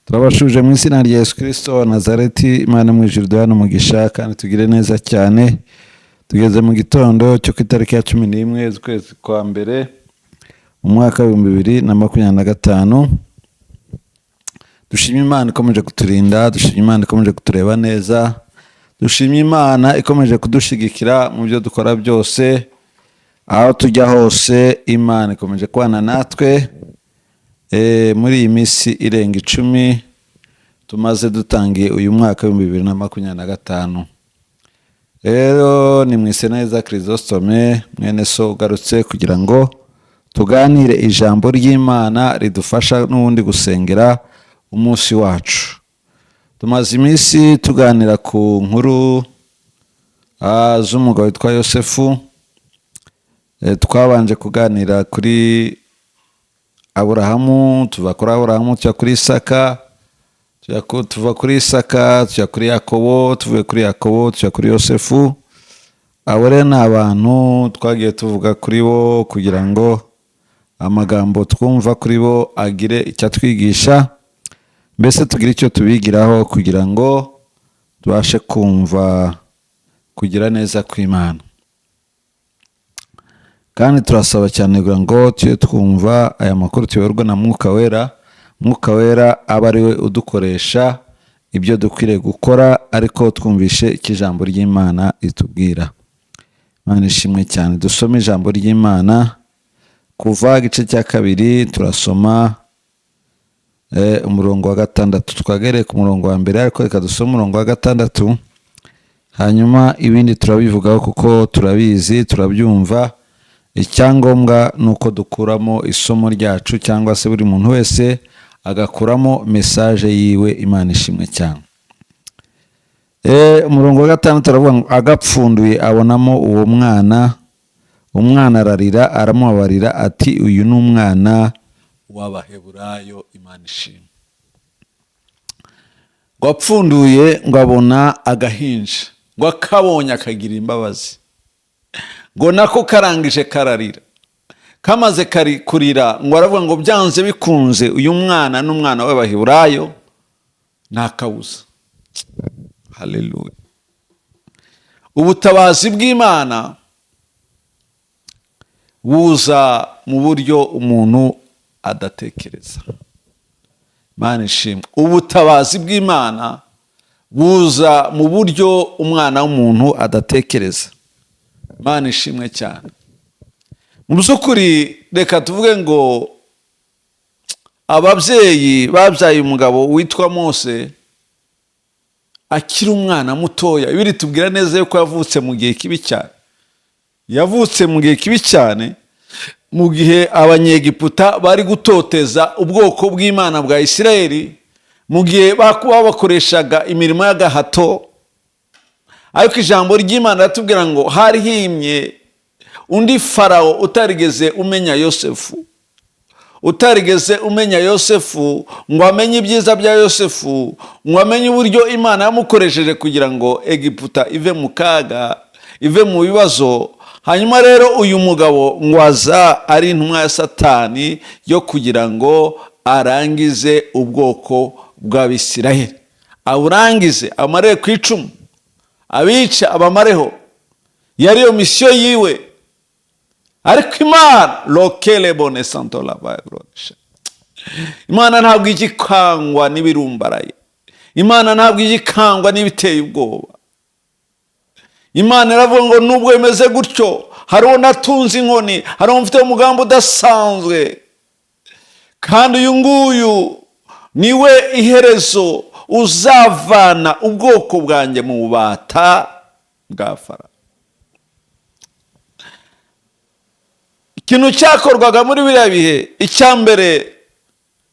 Turabashuje mu izina rya Yesu Kirisito wa Nazareti. Imana mu ijuru duhane umugisha kandi tugire neza cyane. Tugeze mu gitondo cyo ku itariki ya 11 z'ukwezi kwa mbere mu mwaka w'2025. Dushimye Imana ikomeje kuturinda, dushimye Imana ikomeje kutureba neza, dushimye Imana ikomeje kudushigikira mu byo dukora byose. Aho tujya hose Imana ikomeje kubana natwe. Muri iyi minsi irenga 10 tumaze dutangiye uyu mwaka w'2025. Rero ni Mwiseneza Chrysostome, mwene so, ugarutse kugira ngo tuganire ijambo ry'Imana ridufasha n'ubundi gusengera umunsi wacu. Tumaze iminsi tuganira ku nkuru z'umugabo witwa Yosefu. Twabanje kuganira kuri Aburahamu, tuva kuri Aburahamu tujya kuri Isaka, tuva kuri Isaka tujya kuri Yakobo, tuvuye kuri Yakobo tujya kuri Yosefu. Abo rero ni abantu twagiye tuvuga kuri bo kugira ngo amagambo twumva kuri bo agire icyo atwigisha, mbese tugire icyo tubigiraho kugira ngo tubashe kumva kugira neza kw'Imana. Kandi turasaba cyane kugira ngo tujye twumva aya makuru tuyoborwa na Mwuka Wera. Mwuka Wera aba ari we udukoresha ibyo dukwiriye gukora, ariko twumvishe icyo ijambo ry'Imana ritubwira. Imana ishimwe cyane. Dusome ijambo ry'Imana, Kuva igice cya 2, turasoma umurongo wa 6. Twagereye ku murongo wa 1, ariko reka dusome umurongo wa 6, hanyuma ibindi turabivugaho kuko turabizi, turabyumva. Icyangombwa ni uko dukuramo isomo ryacu, cyangwa se buri muntu wese agakuramo message yiwe. Imana ishimwe cyane. Umurongo wa 6 aravuga ngo: "Agapfunduye abonamo uwo mwana, umwana ararira, aramubabarira ati: 'Uyu ni umwana w'Abaheburayo.'" Imana ishimwe. Ngo apfunduye ngo abona agahinja, ngo akabonye akagira imbabazi, ngo nako karangije kararira. Kamaze kurira, ngo aravuga ngo: "Byanze bikunze uyu mwana ni umwana w'Abaheburayo, nta kabuza." Haleluya! Ubutabazi bw'Imana buza mu buryo umuntu adatekereza. Imana ishimwe. Ubutabazi bw'Imana buza mu buryo umwana w'umuntu adatekereza. Imana ishimwe cyane. Mu by'ukuri, reka tuvuge ngo ababyeyi babyaye umugabo witwa Mose akiri umwana mutoya. Bibiliya itubwira neza yuko yavutse mu gihe kibi cyane. Yavutse mu gihe kibi cyane, mu gihe Abanyegiputa bari gutoteza ubwoko bw'Imana bwa Isirayeli, mu gihe babakoreshaga imirimo y'agahato. Ariko ijambo ry'Imana riratubwira ngo hari himye undi Farawo utarigeze umenya Yosefu, utarigeze umenya Yosefu ngo amenye ibyiza bya Yosefu, ngo amenye uburyo Imana yamukoresheje kugira ngo Egiputa ive mu kaga, ive mu bibazo. Hanyuma rero uyu mugabo ngo aza ari intumwa ya Satani yo kugira ngo arangize ubwoko bw'Abisiraheli, awurangize, amare ku icumu, abica, abamareho. Yari iyo mission yiwe. Ariko Imana lokele bone santola, Imana ntabwo ijya ikangwa n'ibirumbaraye, Imana ntabwo ijya ikangwa n'ibiteye ubwoba. Imana iravuga ngo: "Nubwo bimeze gutyo, hari uwo natunze inkoni, hari uwo mfite umugambi udasanzwe, kandi uyu nguyu niwe iherezo uzavana ubwoko bwanjye mu bubata bwa Fara." Ikintu cyakorwaga muri biriya bihe, icya mbere,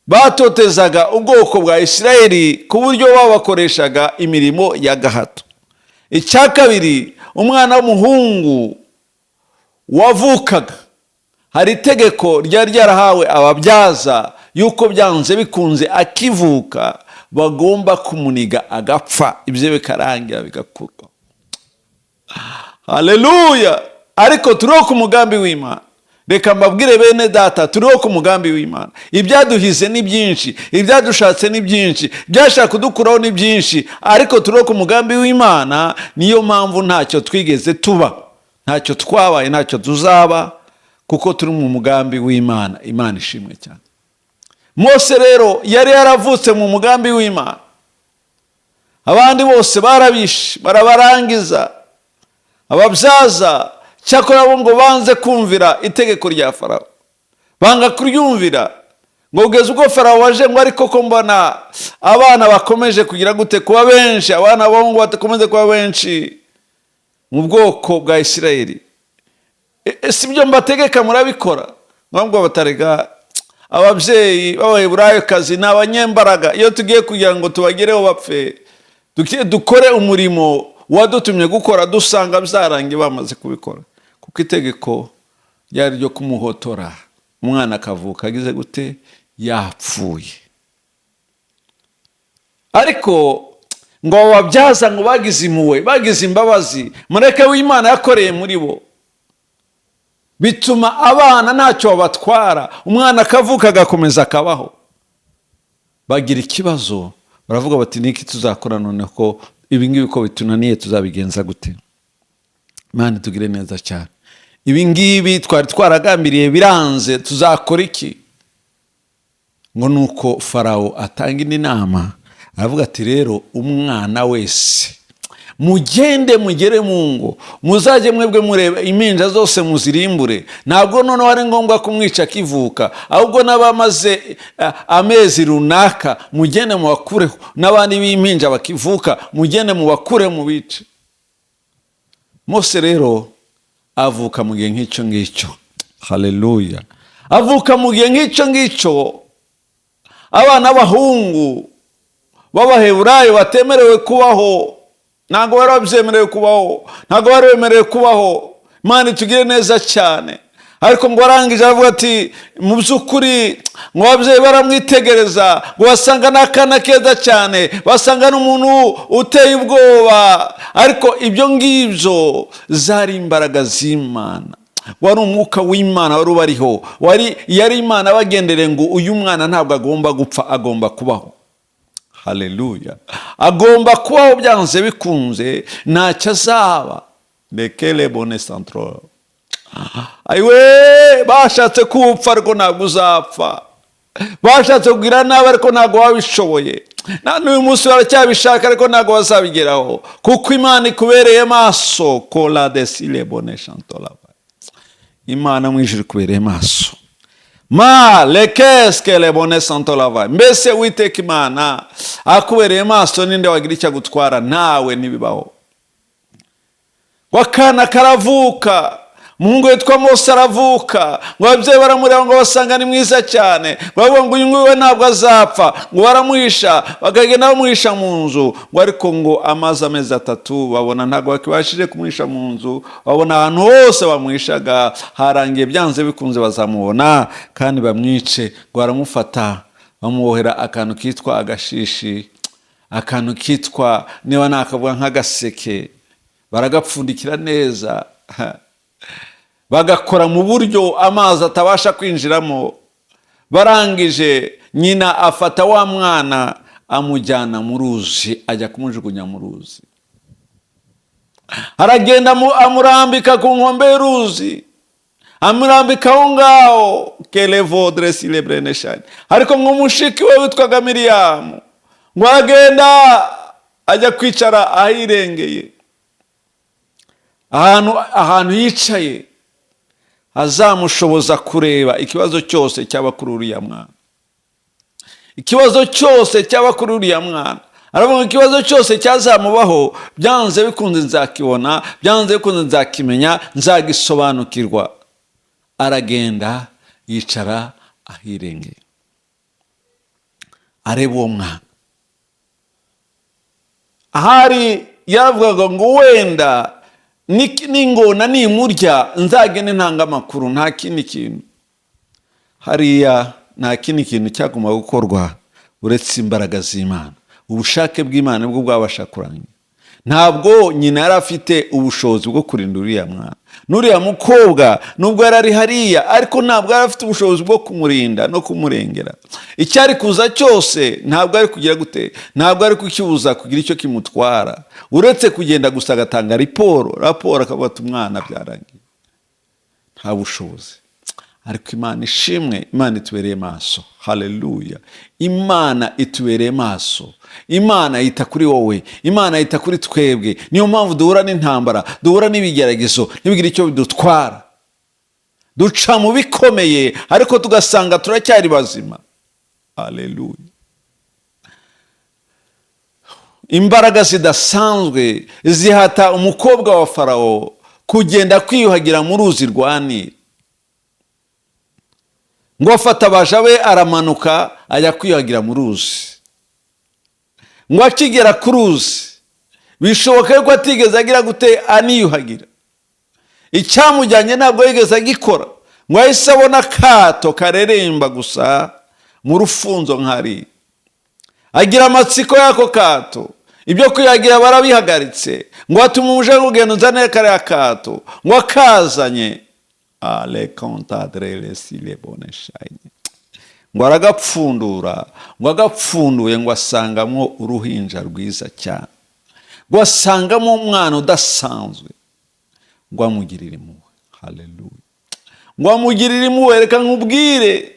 batotezaga ubwoko bwa Isirayeli ku buryo babakoreshaga imirimo ya gahato. Icya kabiri, umwana w'umuhungu wavukaga, hari itegeko ryari ryarahawe ababyaza yuko byanze bikunze akivuka bagomba kumuniga agapfa, ibyo bikarangira, bigakurwa. Haleluya! Ariko turiho ku mugambi w'Imana. Reka mbabwire bene data, turiho ku mugambi w'Imana. Ibyaduhize ni byinshi, ibyadushatse ni byinshi, ibyashaka kudukuraho ni byinshi, ariko turiho ku mugambi w'Imana. Niyo mpamvu ntacyo twigeze tuba, ntacyo twabaye, ntacyo tuzaba, kuko turi mu mugambi w'Imana. Imana ishimwe cyane. Mose rero yari yaravutse mu mugambi w'Imana. Abandi bose barabishe, barabarangiza, ababyaza. Cyakora bo ngo banze kumvira itegeko rya Farawo, banga kuryumvira, ngo kugeza ubwo Farawo waje ngo: "Ariko ko mbona abana bakomeje kugira gute, kuba benshi, abana b'abahungu bakomeje kuba benshi mu bwoko bwa Isirayeli, si ibyo mbategeka murabikora?" Ngombwa batarega ababyeyi b'Abaheburayokazi ni abanyembaraga. Iyo tugiye kugira ngo tubagereho bapfe, dukore umurimo wadutumye gukora, dusanga byarangiye, bamaze kubikora. Kuko itegeko ryari ryo kumuhotora, umwana akavuka agize gute? Yapfuye. Ariko ngo abo babyaza ngo bagize impuhwe, bagize imbabazi, mureke w'Imana yakoreye muri bo, bituma abana ntacyo babatwara, umwana akavuka agakomeza akabaho. Bagira ikibazo, baravuga bati: "Niki tuzakora noneho ko ibi ngibi ko bitunaniye? Tuzabigenza gute?" Imana itugire neza cyane. Ibi ngibi twari twaragambiriye biranze, tuzakora iki? Ngo ni uko Farawo atanga indi nama, aravuga ati: "Rero umwana wese, mugende mugere mu ngo, muzajye mwebwe mureba impinja zose muzirimbure. Ntabwo noneho ari ngombwa kumwica akivuka, ahubwo n'abamaze amezi runaka mugende mubakureho, n'abandi b'impinja bakivuka mugende mubakure, mubice." Mose rero avuka mu gihe nk'icyo ngicyo. Haleluya! Avuka mu gihe nk'icyo ngicyo, abana b'abahungu b'Abaheburayo batemerewe kubaho. Ntabwo bari babyemerewe kubaho, ntabwo bari bemerewe kubaho. Imana itugire neza cyane. Ariko ngo arangije aravuga ati: "Mu by'ukuri", ngo ababyeyi baramwitegereza, ngo basanga ni akana keza cyane, basanga n'umuntu uteye ubwoba. Ariko ibyo ngibyo zari imbaraga z'Imana, wari umwuka w'Imana wari ubariho, wari yari Imana bagendereye ngo uyu mwana ntabwo agomba gupfa, agomba kubaho. Haleluya! Agomba kubaho byanze bikunze, ntacyo azaba. Rekere bone santoro. Ayiwe, bashatse kuwupfa ariko ntabwo uzapfa. Bashatse kugira nabi ariko ntabwo wabishoboye. N'uyu munsi baracyabishaka ariko ntabwo bazabigeraho, kuko Imana ikubereye maso. Kora desile bone shantora. Imana mu ijuru ikubereye maso. Ma lekeske lebone santolava. Mbese Witeka Imana akubereye maso, ninde wagira icyo agutwara? Ntawe, ntibibaho. Akana karavuka, umuhungu witwa Mose aravuka. Ngo ababyeyi baramureba, ngo basanga ni mwiza cyane. Ngo bavuga ngo uyu nguyu we ntabwo azapfa. Ngo baramuhisha, bakagenda bamuhisha mu nzu. Ngo ariko ngo amaze amezi 3, babona ntabwo bakibashije kumuhisha mu nzu, babona ahantu hose bamuhishaga harangiye, byanze bikunze bazamubona kandi bamwice. Ngo baramufata, bamubohera akantu kitwa agashishi, akantu kitwa, niba nakavuga, nk'agaseke, baragapfundikira neza, bagakora mu buryo amazi atabasha kwinjiramo. Barangije, nyina afata wa mwana amujyana mu ruzi, ajya kumujugunya mu ruzi. Aragenda amurambika ku nkombe y'uruzi, amurambika aho ngaho kerevodre sirebreneshani. Ariko ngo mushiki we witwaga Miriyamu ngo aragenda ajya kwicara ahirengeye, ahantu yicaye azamushoboza kureba ikibazo cyose cyaba kuri uriya mwana, ikibazo cyose cyaba kuri uriya mwana. Aravuga ngo ikibazo cyose cyazamubaho, byanze bikunze nzakibona, byanze bikunze nzakimenya, nzagisobanukirwa. Aragenda yicara ahirengeye, areba uwo mwana. Ahari yaravugaga ngo wenda n'ingona nimurya nzagende ntanga amakuru. Nta kindi kintu hariya, nta kindi kintu cyagomba gukorwa uretse imbaraga z'Imana. Ubushake bw'Imana nibwo bwabasha kurangira. Ntabwo nyina yari afite ubushobozi bwo kurinda uriya mwana n'uriya mukobwa, nubwo yari ari hariya, ariko ntabwo yari afite ubushobozi bwo kumurinda no kumurengera. Icyari kuza cyose ntabwo ari kugira gute, ntabwo ari kukibuza kugira icyo kimutwara, uretse kugenda gusa agatanga raporo, akavuga ati: "Umwana byarangiye." Nta bushobozi. Ariko Imana ishimwe, Imana itubereye maso. Haleluya! Imana itubereye maso, Imana yita kuri wowe, Imana yita kuri twebwe. Niyo mpamvu duhura n'intambara, duhura n'ibigeragezo, ntibigire icyo bidutwara. Duca mu bikomeye, ariko tugasanga turacyari bazima. Haleluya! Imbaraga zidasanzwe zihata umukobwa wa Farawo kugenda kwiyuhagira mu ruzi rwa Nili. Ngo afata abaja be, aramanuka ajya kwiyuhagira mu ruzi. Ngo akigera ku ruzi, bishoboka yuko atigeze agira gute, aniyuhagira. Icyamujyanye ntabwo yigeze agikora. Ngo ahise abona akato kareremba gusa mu rufunzo nkari, agira amatsiko y'ako kato. Ibyo kwiyuhagira barabihagaritse. Ngo atuma umuja: "Ugenda uzane kariya kato." Ngo akazanye, ale kontadrele silebone shayine, ngo aragapfundura. Ngo agapfunduye, ngo asangamo uruhinja rwiza cyane, ngo asangamo umwana udasanzwe, ngo amugirire impuhwe. Haleluya! Ngo amugirire impuhwe. Reka nkubwire,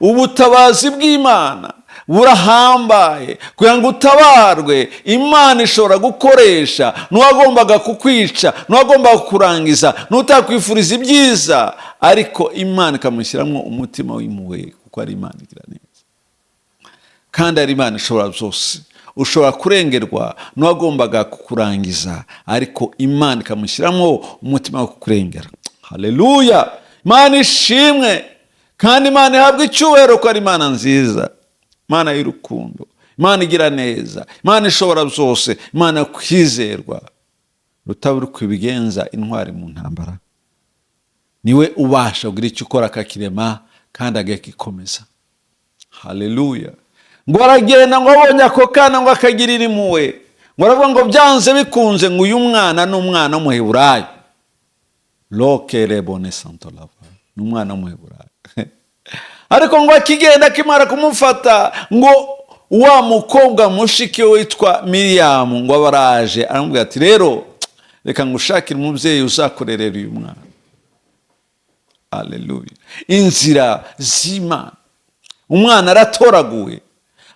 ubutabazi bw'Imana burahambaye. Kugira ngo utabarwe, Imana ishobora gukoresha n'uwagombaga kukwica, n'uwagombaga kukurangiza, n'utakwifuriza ibyiza, ariko Imana ikamushyiramo umutima w'impuhwe, kuko ari Imana igira neza kandi ari Imana ishobora byose. Ushobora kurengerwa n'uwagombaga kukurangiza, ariko Imana ikamushyiramo umutima wo kukurengera. Haleluya! Imana ishimwe kandi Imana ihabwa icyubahiro, ko ari Imana nziza, Imana y'urukundo, Imana igira neza, Imana ishobora byose, Imana kwizerwa. Rutabura uko ibigenza, intwari mu ntambara, niwe ubasha kugira icyo ukora akakirema kandi akagikomeza. Haleluya! Ngo aragenda, ngo abonye ako kana, ngo akagirira impuhwe. Ngo aravuga ngo byanze bikunze, ngo uyu mwana ni umwana w'Umuheburayo. Rokerebone santolava, ni umwana w'Umuheburayo. Ariko ngo akigenda, akimara kumufata, ngo wa mukobwa mushiki we witwa Miriyamu ngo aba araje, aramubwira ati: "Rero reka ngushakire umubyeyi uzakurerera uyu mwana." Aleluya! Inzira z'Imana. Umwana aratoraguwe,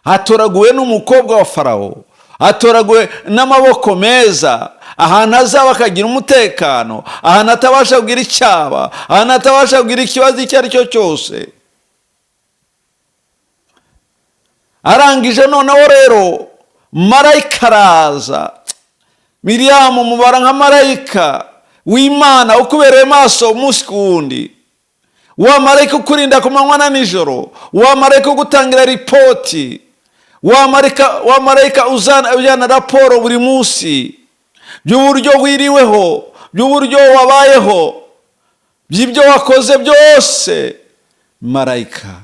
atoraguwe n'umukobwa wa Farawo, atoraguwe n'amaboko meza, ahantu azaba akagira umutekano, ahantu atabasha kugira icyaba, ahantu atabasha kugira ikibazo icyo ari cyo cyose. Arangije noneho rero marayika araza. Miriyamu mubara nka marayika w'Imana ukubereye maso umunsi ku wundi, wa marayika ukurinda ku manywa na nijoro, wa marayika ugutangira ripoti, wa marayika ujyana raporo buri munsi by'uburyo wiriweho, by'uburyo wabayeho, by'ibyo wakoze byose. Marayika.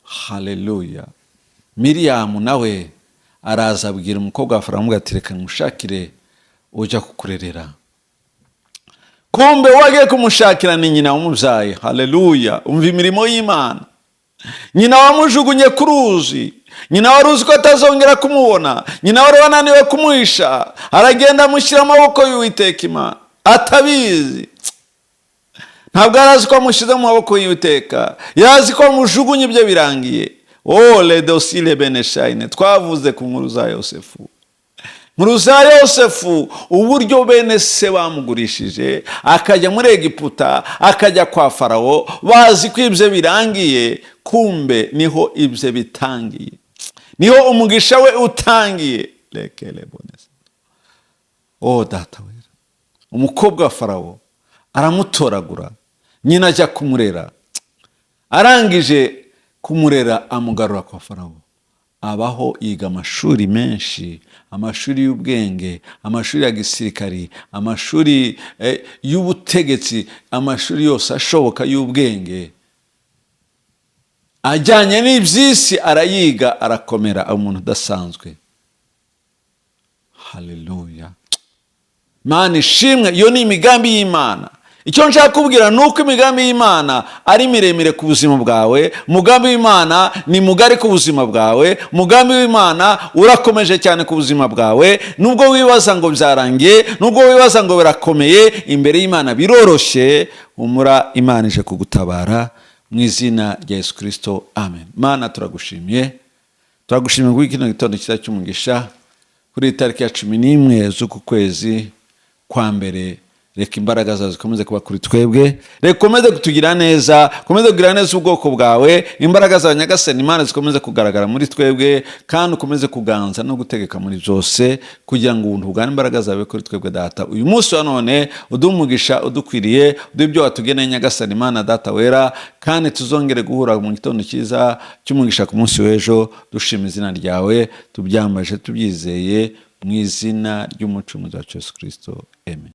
Haleluya! Miriyamu nawe araza, abwira umukobwa wa Farawo ati: "Reka ngushakire ujya kukurerera." Kumbe wagiye kumushakira ni nyina wamubyaye. Haleluya! Umva imirimo y'Imana. Nyina wamujugunye ku ruzi, nyina wari uzi ko atazongera kumubona, nyina wari wananiwe kumuhisha, aragenda amushyira amaboko y'Uwiteka Imana atabizi. Ntabwo yari azi ko amushyize mu maboko y'Uwiteka, yari azi ko amujugunye, ibyo birangiye. O redosile beneshayine. Twavuze ku nkuru za Yosefu, nkuru za Yosefu, uburyo bene se bamugurishije akajya muri Egiputa, akajya kwa Farawo, bazi ko ibyo birangiye. Kumbe niho ibyo bitangiye, niho umugisha we utangiye. Rekereboneza. O Data wera! Umukobwa wa Farawo aramutoragura, nyina ajya kumurera. Arangije kumurera, amugarura kwa Farawo. Abaho, yiga amashuri menshi, amashuri y'ubwenge, amashuri ya gisirikari, amashuri y'ubutegetsi, amashuri yose ashoboka y'ubwenge ajyanye n'iby'isi arayiga, arakomera, aba umuntu udasanzwe. Haleluya, Imana ishimwe. Iyo ni imigambi y'Imana. Icyo nshaka kubwira ni uko imigambi y'Imana ari miremire ku buzima bwawe. Umugambi w'Imana ni mugari ku buzima bwawe. Umugambi w'Imana urakomeje cyane ku buzima bwawe. Nubwo wibaza ngo byarangiye, nubwo wibaza ngo birakomeye, imbere y'Imana biroroshye. Humura, Imana ije kugutabara mu izina rya Yesu Kirisito, amen. Mana, turagushimiye, turagushimiye kuri kino gitondo cyiza cy'umugisha, kuri iyi tariki ya 11 z'uku kwezi kwa mbere. Reka imbaraga zawe zikomeze kuba kuri twebwe, reka ukomeze kutugira neza, ukomeze kugira neza ubwoko bwawe. Imbaraga zawe, Nyagasani Imana, zikomeze kugaragara muri twebwe, kandi ukomeze kuganza no gutegeka muri byose, kugira ngo ubuntu bwa imbaraga zawe kuri twebwe. Data, uyu munsi wa none uduhe umugisha udukwiriye, uduhe ibyo watugeneye, Nyagasani Imana, Data wera, kandi tuzongere guhura mu gitondo cyiza cy'umugisha ku munsi w'ejo. Dushima izina ryawe, tubyambaje tubyizeye mu izina ry'Umucunguzi wacu Yesu Kirisito, amen.